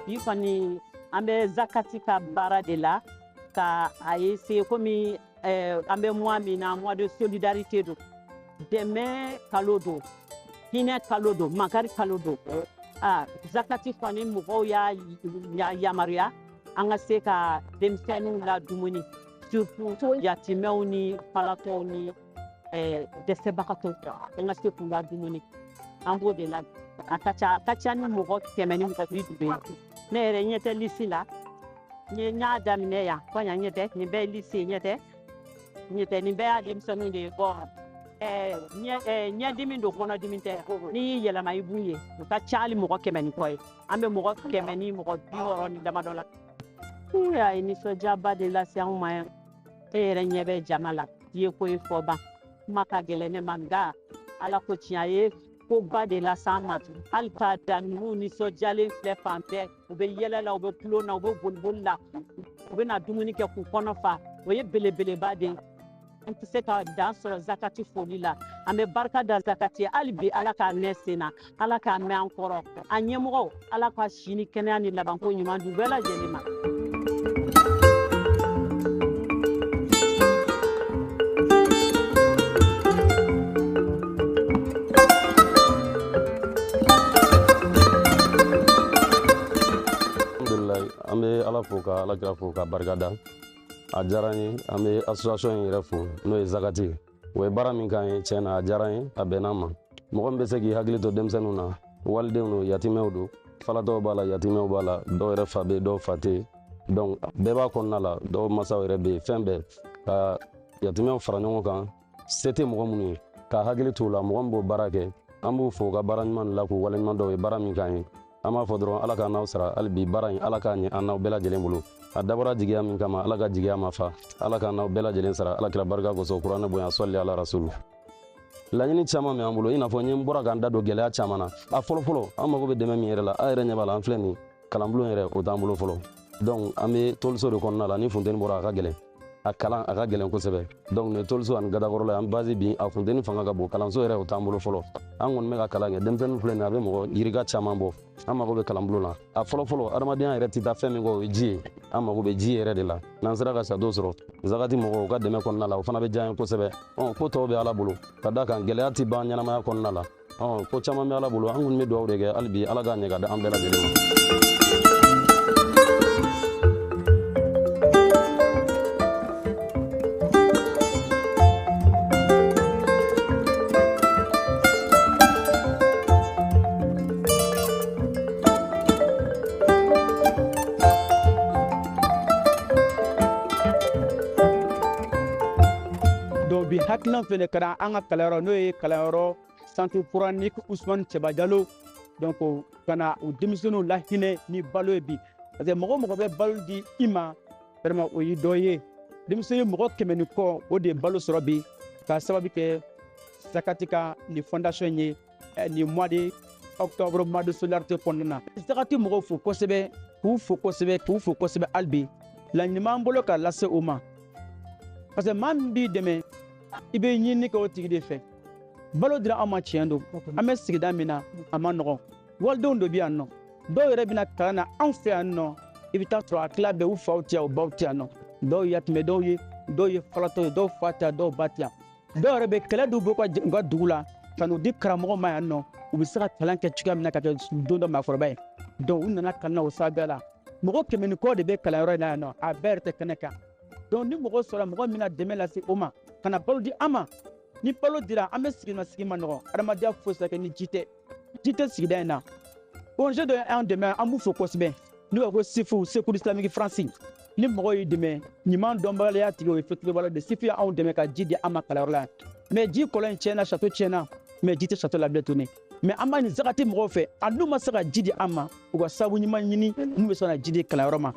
Bi kɔni, an bɛ zakati ka baara de la ka a essayer, komi an bɛ mois min na, mois de solidarité don, dɛmɛ kalo don, hinɛ kalo don, makari kalo don. Ah, zakati kɔni mɔgɔw y'a yamaruya an ka se ka denmisɛnninw la dumuni, surtout yatimɛw ni falatɔw ni dɛsɛbagatɔw, an ka se k'u la dumuni. An b'o de la. A ka ca, a ka ca ni mɔgɔ 100 ni mɔgɔ 50 ye. Ne yɛrɛ ɲɛ tɛ liste la, n y'a daminɛ yan fɔ yan. Ɲɛ tɛ nin bɛɛ ye liste ye, ɲɛ tɛ, ɲɛ tɛ, nin bɛɛ y'a denmisɛnninw de ye. Bɔn, ɲɛdimi don, kɔnɔdimi tɛ. N'i y'i yɛlɛma, i b'u ye, u ka ca hali mɔgɔ 100 ni kɔ ye. An bɛ mɔgɔ 100 ni mɔgɔ 60 ni damadɔ la. A ye nisɔndiyaba de lase anw ma yan. E yɛrɛ ɲɛ bɛ jama la, i ye ko ye fɔ ban. Kuma ka gɛlɛn ne ma, nka Ala ko tiɲɛ, a ye koba de lase an ma. Hali k'a da, ninnu nisɔndiyalen filɛ fan bɛɛ, u bɛ yɛlɛ la, u bɛ tulon na, u bɛ boliboli la, u bɛ na dumuni kɛ k'u kɔnɔ fa. O ye belebeleba de ye. An tɛ se ka dan sɔrɔ zakati foli la. An bɛ barika da zakati ye hali bi. Ala k'a mɛn sen na, Ala k'a mɛn an kɔrɔ. A ɲɛmɔgɔw, Ala ka si ni kɛnɛya ni labanko ɲuman di u bɛɛ lajɛlen ma. Alhamdulilayi, an bɛ Ala fo ka Ala kira fo ka barika da. A diyara n ye. An bɛ association in yɛrɛ fo, n'o ye zakati ye. O ye baara min k'an ye, tiɲɛ na, a diyara n ye, a bɛnna n ma. Mɔgɔ min bɛ se k'i hakili to denmisɛnninw na, walidenw don, yatimɛw don, falatɔw b'a la, yatimɛw b'a la, dɔw yɛrɛ fa bɛ yen, dɔw fa tɛ yen. Donc bɛɛ b'a kɔnɔna la, dɔw masaw yɛrɛ bɛ yen, fɛn bɛɛ ka yatimɛw fara ɲɔgɔn kan, se tɛ mɔgɔ minnu ye, k'a hakili t'u la. Mɔgɔ min b'o baara kɛ, an b'u fo u ka baara ɲuman la, k'u waleɲuman dɔn u ye baara min k'an ye. An b'a fɔ dɔrɔn, Ala k'an n'aw sara. Hali bi baara in, Ala k'a ɲɛ an n'aw bɛɛ lajɛlen bolo. A dabɔra jigiya min kama, Ala ka jigiya ma fa. Ala k'an n'aw bɛɛ lajɛlen sara Ala kira barika kosɔn, kuranɛ bonya, sɔli ala rasulu. Laɲini caman bɛ an bolo, i n'a fɔ n ye n bɔra k'an da don gɛlɛya caman na. A fɔlɔfɔlɔ, an mago bɛ dɛmɛ min yɛrɛ la, a yɛrɛ ɲɛ b'a la, an filɛ nin kalanbulon yɛrɛ, o t'an bolo fɔlɔ. Donc an bɛ toliso de kɔnɔna la. Ni funteni bɔra, a ka gɛlɛn, a kalan a ka gɛlɛn kosɛbɛ. Donc nin ye toliso ani gadakɔrɔla ye, an base bin, a funteni fanga ka bon. Kalanso yɛrɛ, o t'an bolo fɔlɔ. An kɔni bɛ ka kalan kɛ, denmisɛnnin filɛ nin ye, a bɛ mɔgɔ yirika caman bɔ. An mago bɛ kalanbulon na. A fɔlɔfɔlɔ, adamadenya yɛrɛ tɛ taa fɛn min kɔ, o ye ji ye. An mago bɛ ji yɛrɛ de la. N'an sera ka château sɔrɔ zakati mɔgɔw ka dɛmɛ kɔnɔna la, o fana bɛ diya an ye kosɛbɛ. Ko tɔw bɛ Ala bolo, ka da kan gɛlɛya tɛ ban ɲɛnamaya kɔnɔna la. Ko caman bɛ Ala bolo. An kɔni bɛ dugawu de kɛ hali bi, Ala k'a ɲɛ ka di an bɛɛ lajɛlen ma. Donc bi hakilina fɛnɛ kɛra an ka kalanyɔrɔ, n'o ye kalanyɔrɔ Centre Coranique Ousmane Cɛba Jalo, donc ka na u denmisɛnninw lahinɛ ni balo ye bi, parce que mɔgɔ mɔgɔ bɛ balo di i ma, vraiment o ye dɔ ye. Denmisɛnnin mɔgɔ 100 ni kɔ, o de ye balo sɔrɔ bi, k'a sababu kɛ zakati ka nin fondation ye nin mois de octobre, mois de solidarité kɔnɔna na. Zakati mɔgɔw fo kosɛbɛ, k'u fo kosɛbɛ, k'u fo kosɛbɛ. Hali bi laɲini b'an bolo ka lase o ma, parce que maa min b'i dɛmɛ, i bɛ ɲinini kɛ o tigi de fɛ. Balo dira an ma, tiɲɛ don, an bɛ sigida min na, a ma nɔgɔn. Walidenw dɔ bɛ yan nɔ, dɔw yɛrɛ bɛna kalan na anw fɛ yan nɔ, i bɛ taa sɔrɔ a tila bɛɛ, u faw tɛ yan, u baw tɛ yan nɔ. Dɔw yatimɛ dɔw ye, dɔw ye falatɔ ye, dɔw fa tɛ yan, dɔw ba tɛ yan. Dɔw yɛrɛ bɛ kɛlɛ dɔw bɔ u ka dugu la ka n'u di karamɔgɔ ma yan nɔ, u bɛ se ka kalan kɛ cogoya min na ka kɛ don dɔ maakɔrɔba ye. Donc u nana kalan na o sababuya la. Mɔgɔ 100 ni kɔ de bɛ kalanyɔrɔ in na yan nɔ, a bɛɛ yɛrɛ tɛ kɛnɛ kan. Donc ni mɔgɔ sɔrɔ, mɔgɔ min na dɛmɛ lase o ma, ka na balo di an ma. Ni balo dira, an bɛ sigi ma, sigi ma nɔgɔn. Adamadenya foyi tɛ kɛ ni ji tɛ, ji tɛ sigida in na. ONG dɔ y'an dɛmɛ, an b'u fo kosɛbɛ, n'u b'a ko SIFU, Secours Islamique France. Ni mɔgɔ y'i dɛmɛ, ɲuman dɔnbaliya tigi, o ye fitiriwale de. SIFU y'anw dɛmɛ ka ji di an ma kalanyɔrɔ la, mais ji kɔlɔn in tiɲɛna, château tiɲɛna, mais ji tɛ château la bilen tuguni. Mais an b'a ɲini zakati mɔgɔw fɛ, a n'u ma se ka ji di an ma, u ka sababu ɲuman ɲini n'u bɛ se ka na ji di kalanyɔrɔ ma.